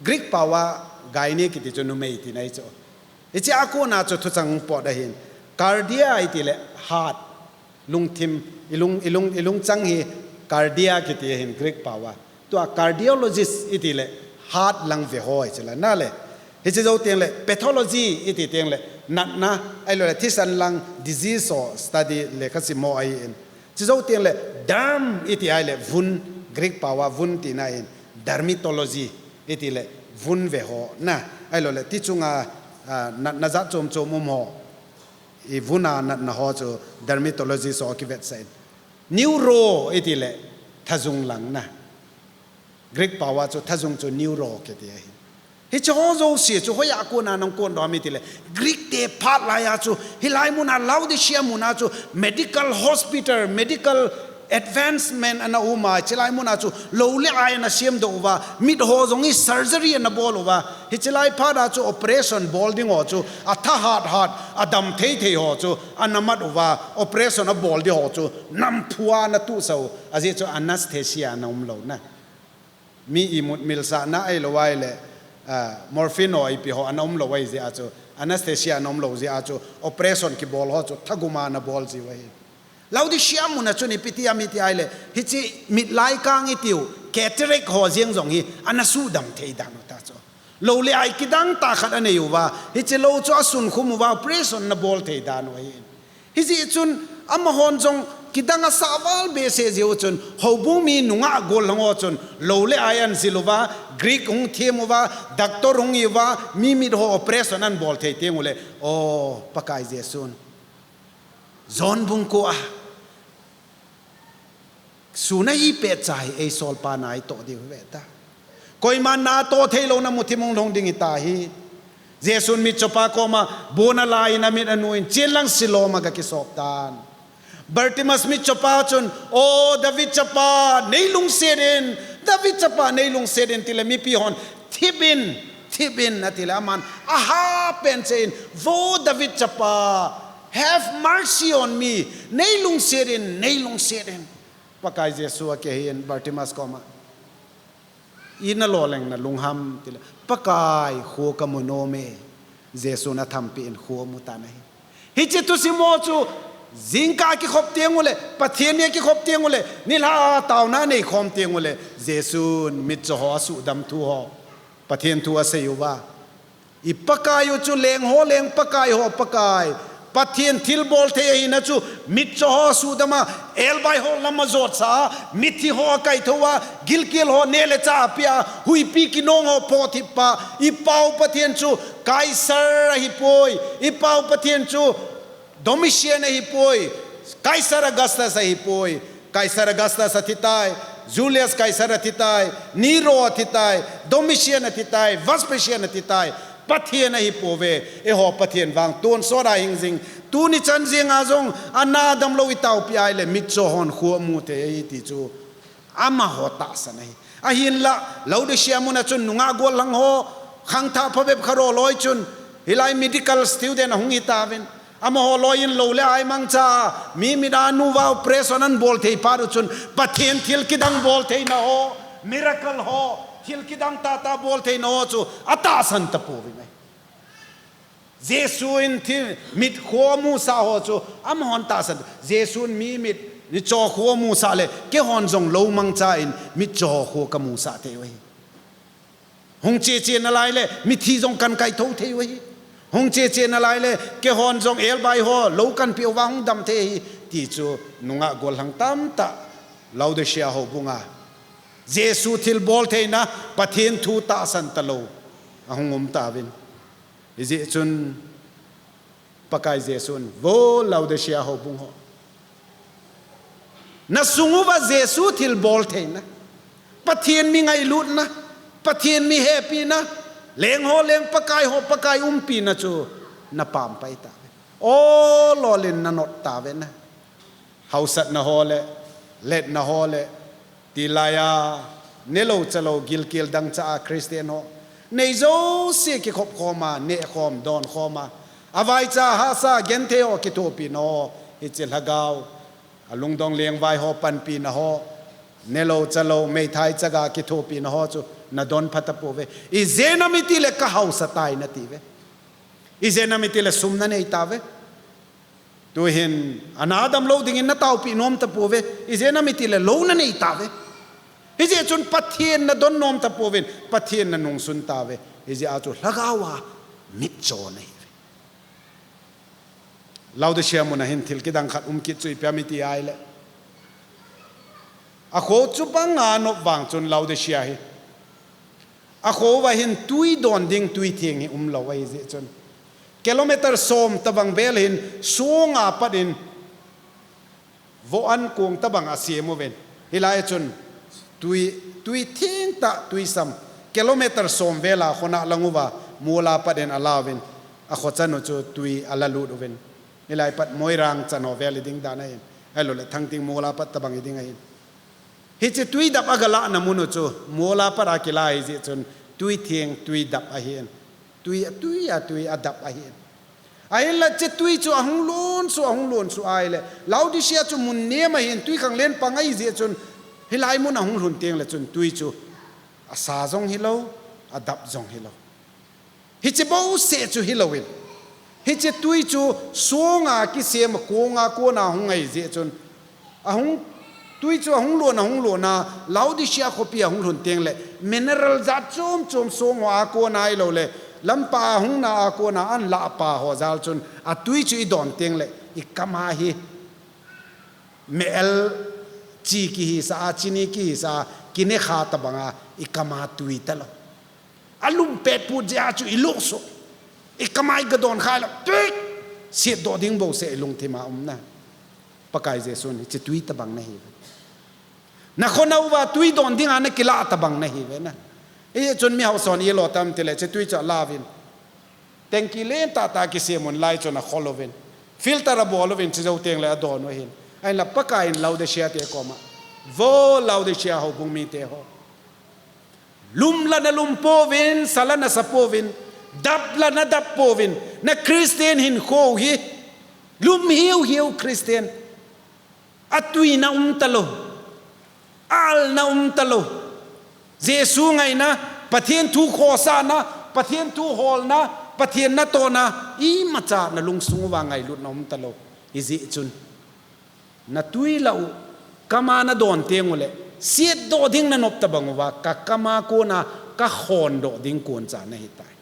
Greek paova gynae kiti chu numei tina hichu. Hiche a kona chu thuchang pot ahin. Cardia itile heart, lungthim, ilung, ilung, ilungchang hi cardia kiti ahin Greek paova. Tua cardiologist itile heart lang veho hichu la na le. Hiche jou tengle pathology iti tengle natna, ahiloule thisan lang disease ho study lekhasim ho ahin. Chujou tengle derm iti ahile vun, Greek paova vun tina ahin, dermatology itile vun veho na, ahiloule thi chunga, ah, natna jat chom chom umho, ivuna natna ho chu dermatology ho kivetsah in. Neuro itile thajung lang na. Greek paova chu thajung chu neuro kiti ahi. Hiche ho jouse chu hoiya kona nang kondoh em itile, Greek te phat laiya chu, hilai muna Laodicea muna chu medical hospital, medical advancement ana uma, hichelai muna chu lou le ai ana semdoh uva, mit ho jong hi surgery ana bol uva, hichelai phat a chu operation bol ding ho chu athahat hat, adam thei thei ho chu ana mat uva, operation abol ding ho chu namphu a ana tuhsah u, ajeh chu anesthesia ana umlou na. Mi imut milsahna ahilou ahile, ah, morphine ho ipi ho ana umlou ahi jeh a chu, anesthesia ana umlou jeh a chu, operation kibol ho chu thagum a ana bol jiu ahi. Laodicea muna chun ipi ti em iti ahile, hiche mitlai kang itiu, cataract ho jeng jong hi ana suhdam thei dan u ta chu. Lou le ai kidang tah khat anei uva, hiche lou chu asunkhum uva, operation ana bol thei dan u ahi. Hijeh chun amahon jong kidang asah val behseh jeh u chun, houbung mi nungah gollhang ho chun lou le ai ana jil uva, Greek hung them uva, doctor hung hi uva, mi mit ho operation ana bol thei teng ule, o Pakai Jesun, John bung ko a sun ahipet cha hi eisolpa na itoh diu ve ta. Koiman natoh theilou na muthim hung lhung ding hitahi. Jesun mitchopa koma bon alai in amit anu in, chen lang Siloam a gakisop tan. Bartimas mitchopa chun, O David chapa, neilungset in, David chapa, neilungset in, tile mipi hon, thip in, thip in, atile aman, aha pen che in, Vo David chapa, have mercy on me, neilungset in, neilungset in. Pakai Jesu akihen Bartimas koma. Ina loleng nalung ham tile, Pakai, kho kamu nom e. Jesun athampeh in kho amu tan ahi. Hiche thusim ho chu, jingkah kikhop teng uleh, Pathen ni kikhop teng uleh, nilhah taona neikhom teng uleh, Jesun mitcho ho asuhdam thu ho, Pathen thu asei uva. I Pakai u chu leng ho leng, Pakai ho Pakai. Pathen thilbol thei ahina chu, mitcho ho asuhdam a, elbai ho lam ajotsa a, mithi ho akaithou a, gilkel ho neh le chah apeh a, huipi kinong ho pothip pa, i Pau Pathen chu Kaisar ahipoi, i Pau Pathen chu Domitian ahipoi, Kaisar Augustus ahipoi, Kaisar Augustus athitai, Julius Kaisar athitai, Nero athitai, Domitian athitai, Vespasian athitai, Pathen ahipouve, eiho Pathen vang tonsot a hing jing, tuni chan jeng a jong, ana damlou i taopi ahileh, mitcho hon kho amu thei ahi ti chu, amaho tahsan ahi. Ahinlah, Laodicea mun a chun nungah gollhang ho, khangthah phabep khat ho loi chun, hilai medical student ahung hitauvin. Amaho loi in lou le ai mangcha, mi mit a nu va operation anabol thei phat u chun, Pathen thil kidang bol theina ho, miracle ho, thil kidang tahtah bol theina ho chu, atahsan tapouvin ahi. Jesun thil mit kho amusah ho chu, amahon tahsan. Jesun mi mit, mitcho kho amusah leh, keihon jong lou mangcha in, mitcho ho kho kamusah thei u ahi. Hung cheche nalai leh, mithi jong kakaithou thei u ahi. Hung cheche nalai leh, keihon jong elbai ho, lou kapeh uva hung dam thei ahi. Ti chu, nungah gollhang tamtah, Laodicea houbung a. Jesu thilbol theina, Pathen thu tahsan talou. Ahung um tauvin. Hijeh chun, Pakai Jesun, vo Laodicea houbung ho. Nasung uva Jesu thilbol theina, Pathen mi ngailutna, Pathen mi hepina, leng ho leng, Pakai ho Pakai umpina chu napam pai tauve. Olol in nanot tauve na. Hausatna ho le, letna ho le, tilai a, nelou chalou gilkel dangchah a Christian ho. Nei jouse kikhop khom a, neh khom, don khom a. Avaicha hahsa genthei ho kithopina ho, hiche lhagao. Alungdong lengvai ho panpina ho. Nelou chalou meithai chaga kithopina ho chu nadon pha tapouve. Ijeh inem itile kahausa tai natiuve. Ijeh inem itile sum nanei tauve. Tuhin, ana damlou dingin nataopi nom tapouve, ijeh inem itile lou nanei tauve. Hijeh chun Pathen nadon nom tapouvin, Pathen nanungsun tauve. Hijeh a chu lhagao a mitcho nahiuve. Laodicea mun a hin thil kidang khat um kit chu ipi ham iti ahile, akho chu banga anop vang chun Laodicea hi, akho uva hin tui don ding tui theng hi umlou ahijeh chun, kilometer som tobang vel hin songa pat in voh an kong tobang asem uvin. Hilai chun tui, tui thengtah, tui sam, kilometer som vel a khona lang uva, mol a pat in alauvin, akho chan u chu tui alalut uvin. Hilai pat Moirang chan ho vel hiding dan ahin. Ahilouleh Thangting mol a pat tobang hiding ahin. Hiche tui dap agalahna mun u chu, mol a pat a kila ahijeh chun, tui theng, tui dap ahin. Tui, tui a, tui adap ahin. Ahinla hiche tui chu ahung lonsuh, ahung lonsuh ahile, Laodicea chu mun nem ahin, tui khanglen pang ahijeh chun, hilai mun ahung lhun tengle chun, tui chu asa jong hilou, adap jong hilou. Hiche bouseh chu hilouvin. Hiche tui chu songa kisem a konga kona hung ahijeh chun. Ahung, tui chu ahung lon, ahung lon a, Laodicea khopi ahung lhun tengle, mineral jat chom chom song ho a kona ahilouleh, lampa a hungna a kona anlah pa ho jal chun, atui chu idon tengle, ikam a hi, mel chi kihisa a, chini kihisa a, kinekha tobang a, ikam a tui talou. Alum petput jeh a chu iluh soh. Ikam a igadon khailou. Tui! Setdoh ding bouseh ilungthim a um na. Pakai Jesun, hiche tui tobang nahiuve. Nakhona uva tui don dinga nakilah tobang nahiuve na. Hijeh chun mi hausa hon ilo tam tile, hiche tui chu alauvin. Tanki lentah tah kisem un lai chun akhol uvin. Filter abol uvin, hiche jou tengle adon u ahin. Ahinla Pakai in Laodicea te koma, vo Laodicea houbung mite ho. Lum la nalum pouvin, sa la nasa pouvin, dap la nadap pouvin, na Christian hinkho hi, lum hiu hiu Christian. Atuina um talou, alna um talou. Jesu ngaina, Pathen thu khosahna, Pathen thu holna, Pathen natohna imacha nalungsung uva ngailutna umtalou. Hijeh chun, natui lah u, kama nadon teng uleh, sietdoh ding nanop tabang uva, kakama kona kakhondoh ding koncha nahitai.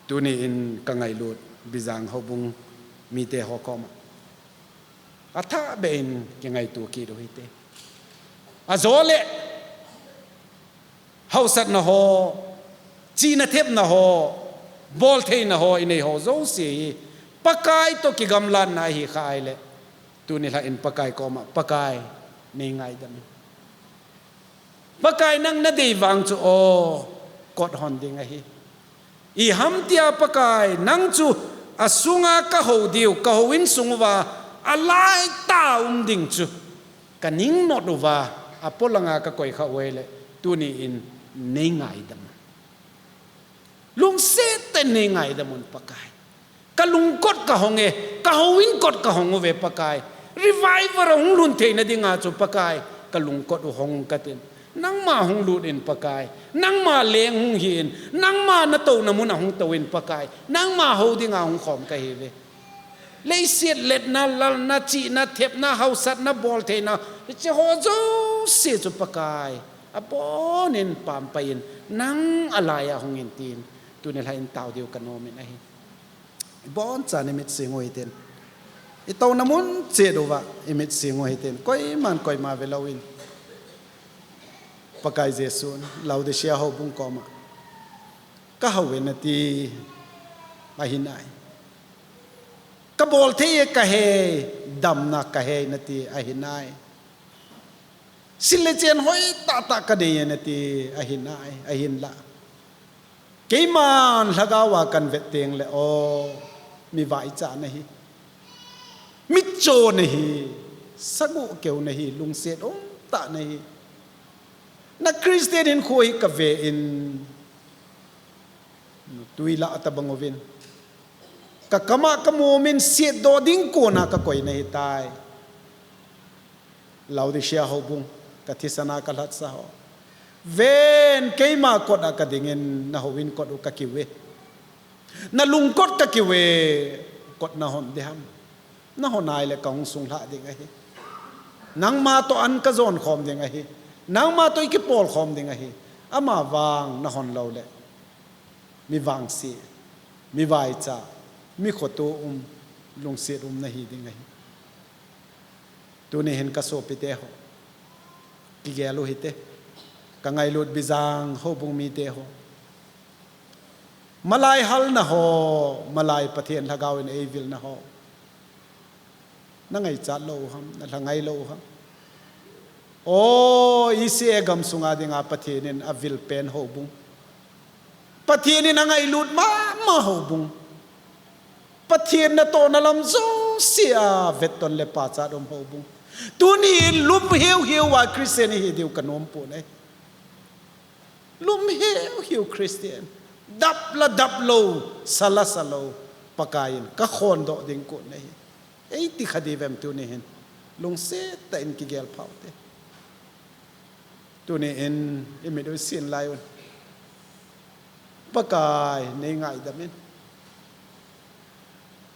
Tuni in kangailut Bijang houbung mite ho koma, athahbeh in kingaito kit u hite. Ajole, hausatna ho, chihna thepna ho, boltheina ho inei ho jouse hi, Pakai toh kigamlatna ahi kha ahileh, tuni lhah in Pakai koma, Pakai, neingaidam in. Pakai, nang nadei vang chu, o, kot hon ding ahi. Iham tia Pakai, nang chu asunga kahou diu, kahou insung uva, alaitah a um ding chu kaningnot uva, apolanga kakoi kha u ahileh, tuni in neingaidam un. Lungset tah in neingaidam un Pakai. Kalungkot kahong e, kahou in kot kahong uve Pakai. Revival ahung lhun theina dinga chu Pakai, kalungkot u hong katin. Nangma hung lut in Pakai. Nangma leng hung hi in. Nangma natouna mun a hung tou in Pakai. Nangma hou dinga hung khom kahiuve. Leiset letna, lalna, chihna, thepna, hausatna, boltheina, hiche ho jouse chu Pakai, abonin pampai in, nang alai a hung in tin, tuni lhah in tao diu kanom in ahi. Iboncha in imit sing u hitin. Itouna mun chet uva, imit sing u hitin. Koiman koima ve louvin, Pakai Jesun Laodicea houbung koma, kahou e nati, ahinai. Kabol thei e, kahei, damna kahei nati, ahinai. Sil le chen hoitah tah kanei e nati, ahinai, ahinla, keiman lhagao a kahin vet teng leh, o, mi vaicha nahi. Mitcho nahi. Sagoh keu nahi, lungset umtah nahi. Na Christian hinkho hi kave in, tui lah tabang uvin, kakama kamu umin, sietdoh ding kona kakoi nahitai. Laodicea houbung, kathisana kalhatsah ho. Ven, keima kot a kadingin, nahou in kot u kakiu e. Nalungkot kakiu e, kot nahon diham. Nahon ahileh kahung sunglhah ding ahi. Nangma toh an kajon khom ding ahi. Nangma toh ikipol khom ding ahi. Amavang nahon louleh, mi vangse, mi vaicha, mi khoto um, lungset um nahi ding ahi. Tuni hin kasopite ho, kigel u hite. Kangailut Bijang houbung mite ho, malai halna ho, malai Pathen lhagao in eivilna ho, nangaichat lou u ham, nalhangai lou u ham? O, Israel gamsunga dinga Pathen in avil pen houbung, Pathen in angailut mama houbung, Pathen natohna lam jouse a vetton le pachat um houbung, tuni in lum heu heu a Christian ihi diu kanom pon ahi. Lum heu heu Christian, dap la dap lou, sa la sa lou, Pakai in kakhondoh ding kon ahi, eiti kha diu vem tuni hin? Lungset tah in kigel phau te. Tuni in imit u isin lai un, Pakai, neingaidam in.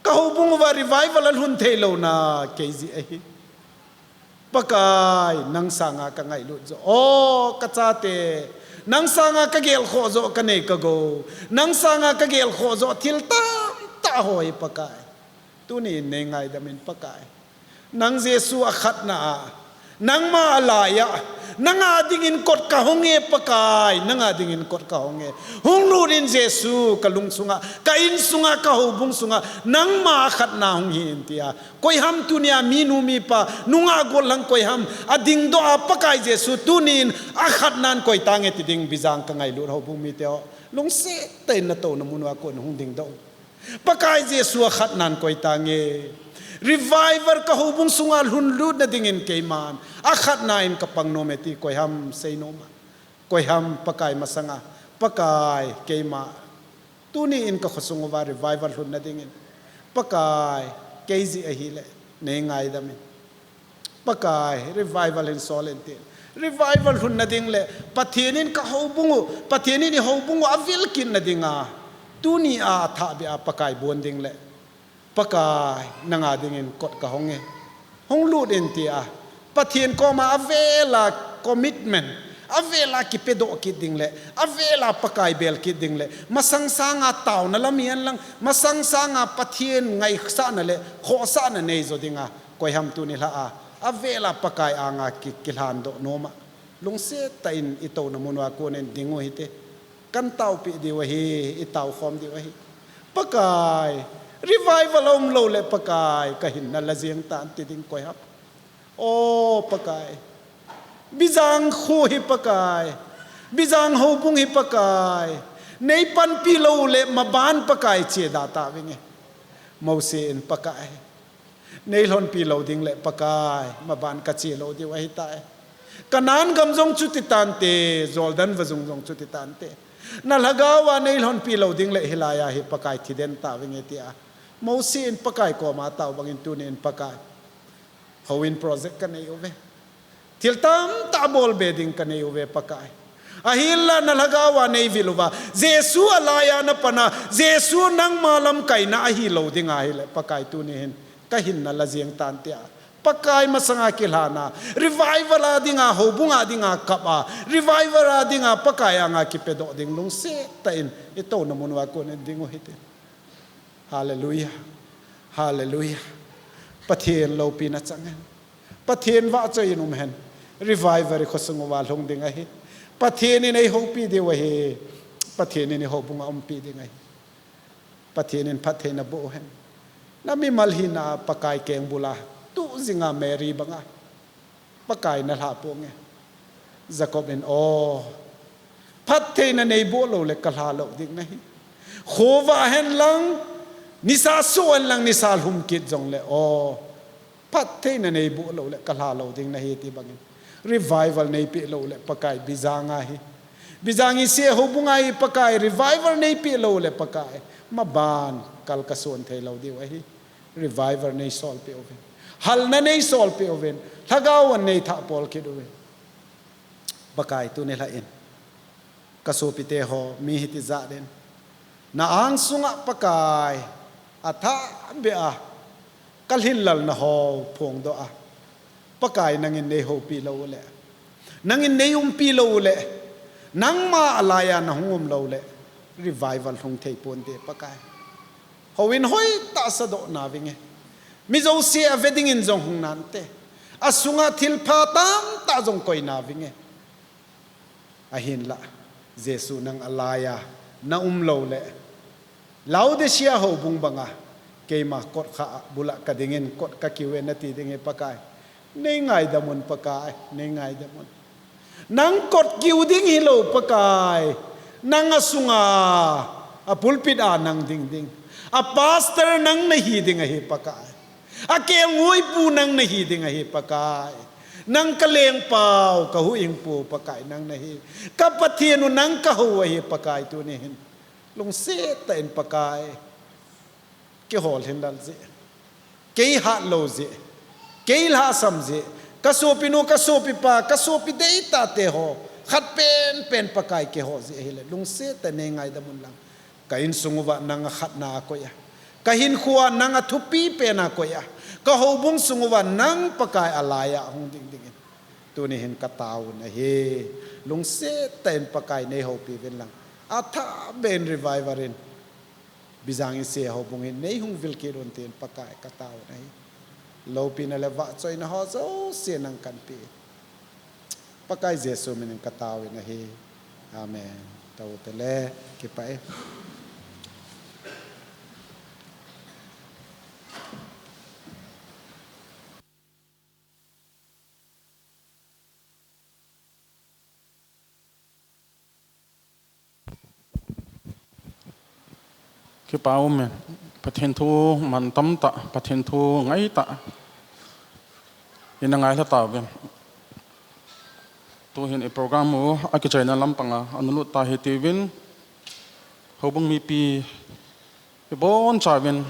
Kahoubung uva revival alhun theilouna kei jeh ahi. Pakai, nang sanga kangailut joh, o, kachate, nang sanga kagelkhoh joh, kanei kagou, nang sanga kagelkhoh joh thil tamtah ho hi Pakai, tuni in neingaidam in Pakai. Nang Jesu akhatna a, nangma alai a, nanga dingin kot kahong e Pakai, nanga dingin kot kahong e. Hunglut in Jesu, kalungsunga, ka insunga, kahoubung sunga, nangma akhatna hung hi in tia, koiham tunia minu mipa, nungah gollhang koiham adingdoh a, Pakai Jesu, tuni in akhatnan koi tange ti ding Bijang kangailut houbung mite ho, lungset tah in natouna mun uva kon hung dingdoh. Pakai Jesu, akhatnan koi tange. Revival kahoubung sunga lhunlutna dingin keiman akhatna in kapang nom e ti koiham seinom a, koiham Pakai masanga, Pakai, keima, tuni in kakhosung uva revival lhunna dingin, Pakai, kei jeh ahileh, neingaidam in. Pakai, revival hin sol in tin, Revival lhunna ding le Pathen in ka houbung u, Pathen in i houbung u avil kitna dinga, tuni a athahbeh a Pakai bon ding le Pakai nanga dingin kot ka hong e. Hung lut in tia Pathen koma avela commitment, avela kipedoh kit ding le avela Pakai bel kit ding le masang sanga tauna lam hihen lang, masang sanga Pathen ngaisahna le khohsahna nei jo dinga, koiham tuni lha a avela Pakai anga ki, kilhandoh nom a, lungset tah in i touna mun uva kon in ding u hite. Kan taopeh diu ahi, i taokhom diu ahi. Pakai, revival aum lou le Pakai, ka hinna la jeng tan ti ding koiham. O Pakai, Bijang kho hi Pakai, Bijang houbung hi Pakai, nei panpi lou le maban Pakai che da tavinge. Mosi in Pakai, nei lhonpi lou ding le Pakai, maban ka che lou diu ahitai. Kanan gam jong chuti tante, Jordan vajung jong chuti tante. Na lhagao a nei lhonpi lou ding le hilai a hi Pakai thi den tavinge tia Mosi in Pakai koma tao bangin tuni in Pakai, houin project ka nei uve. Thil tamtah bol be ding ka nei uve Pakai. Ahinla na lhagao a nei vil uva, Jesu alai a na pan a, Jesu nangma lamkaina ahi lou ding ahile Pakai tuni hin ka hinna la jeng tan tia Pakai masanga kilhana, revival a dinga, houbung a dinga kap a, revival a dinga Pakai anga kipedoh ding lungset tah in i touna mun uva kon in ding u hite. Hallelujah. Hallelujah. Pathen loupina chang hen. Pathen vahchoi in um hen. Revival i khosung uva lhung ding ahi. Pathen in ei houpi diu ahi. Pathen in i houbung a umpi ding ahi. Pathen in phattheina boh hen. Na mimal hina Pakai kengbul a tu jinga Mary banga Pakai na lha ponge. Jacob in, o, phattheina nei boh lou le ka lha lou ding nahi. Khovah hen lang, nisa soh hen lang, nisa lhum kit jong le, o, phattheina nei boh lou le ka lha lou ding nahi ti bangin. Revival nei peh lou le Pakai Bijang ahi. Bijang i se houbung ahi Pakai, revival nei peh lou le Pakai. Maban kal ka son thei lou diu ahi. Revival nei solpeh uvin. Halna nei solpeh uvin. Lhagao a nei thah pol kit uvin. Pakai tuni lha in. Ka sopite ho, mi hiti jat in. Na angsunga Pakai, athahbeh a, ka lhinlelna ho phongdoh a. Pakai nangin nei houpi lou le. Nangin nei umpi lou le. Nangma alai a na hung um lou le. Revival lhung thei ponte Pakai. Houin hoitah sadoh navinge. Mi jouse ave dingin jong hung nante. Asunga thilpha tamtah jong koi navinge. Ahinla, Jesu nang alai a, na um lou le. Laodicea houbung banga, keima kot khat bul a ka dingin kot ka kiu e nati ding hi Pakai. Nei ngaidam un Pakai, nei ngaidam un. Nang kot kiu ding hilou Pakai. Nang asunga, a pulpit a nang ding ding. A pastor nang nahi ding ahi Pakai. A kelngoi pu nang nahi ding ahi Pakai. Nang ka lengpau, ka huhhingpu Pakai nang nahi. Ka Pathen u nang ka hou ahi Pakai tuni hin. Lungset tah in Pakai. Kihol hin lal jeh. Kei hat lou jeh. Kei lhasam jeh. Ka sopinu, ka sopipa, ka sopi deitah te ho. Khat penpen Pakai kihol jeh ahile. Lungset tah in nei ngaidam un lang. Ka insung uva nang a khatna a koi a. Ka hinkhoa nang a thupi pen a koi a. Ka houbung sung uva nang Pakai alai a hung ding dingin. Tuni hin ka tao un ahi. Lungset tah in Pakai nei houpi uvin lang. Athahbeh in revival in. Bijang i se houbung in nei hung vil kit un tin Pakai ka tao un ahi. Loupina le vahchoina ho jouse nang kan pe. Pakai Jesu minin ka tao in ahi. Amen. Tao te le, kipah e. Kipa um e, Pathen thu mantam tah, Pathen thu ngai tah. Ina ngailha tauvin. Tuhin i program u akichaina lampanga ana lut ta hi tiuvin. Houbung mipi ibonchauvin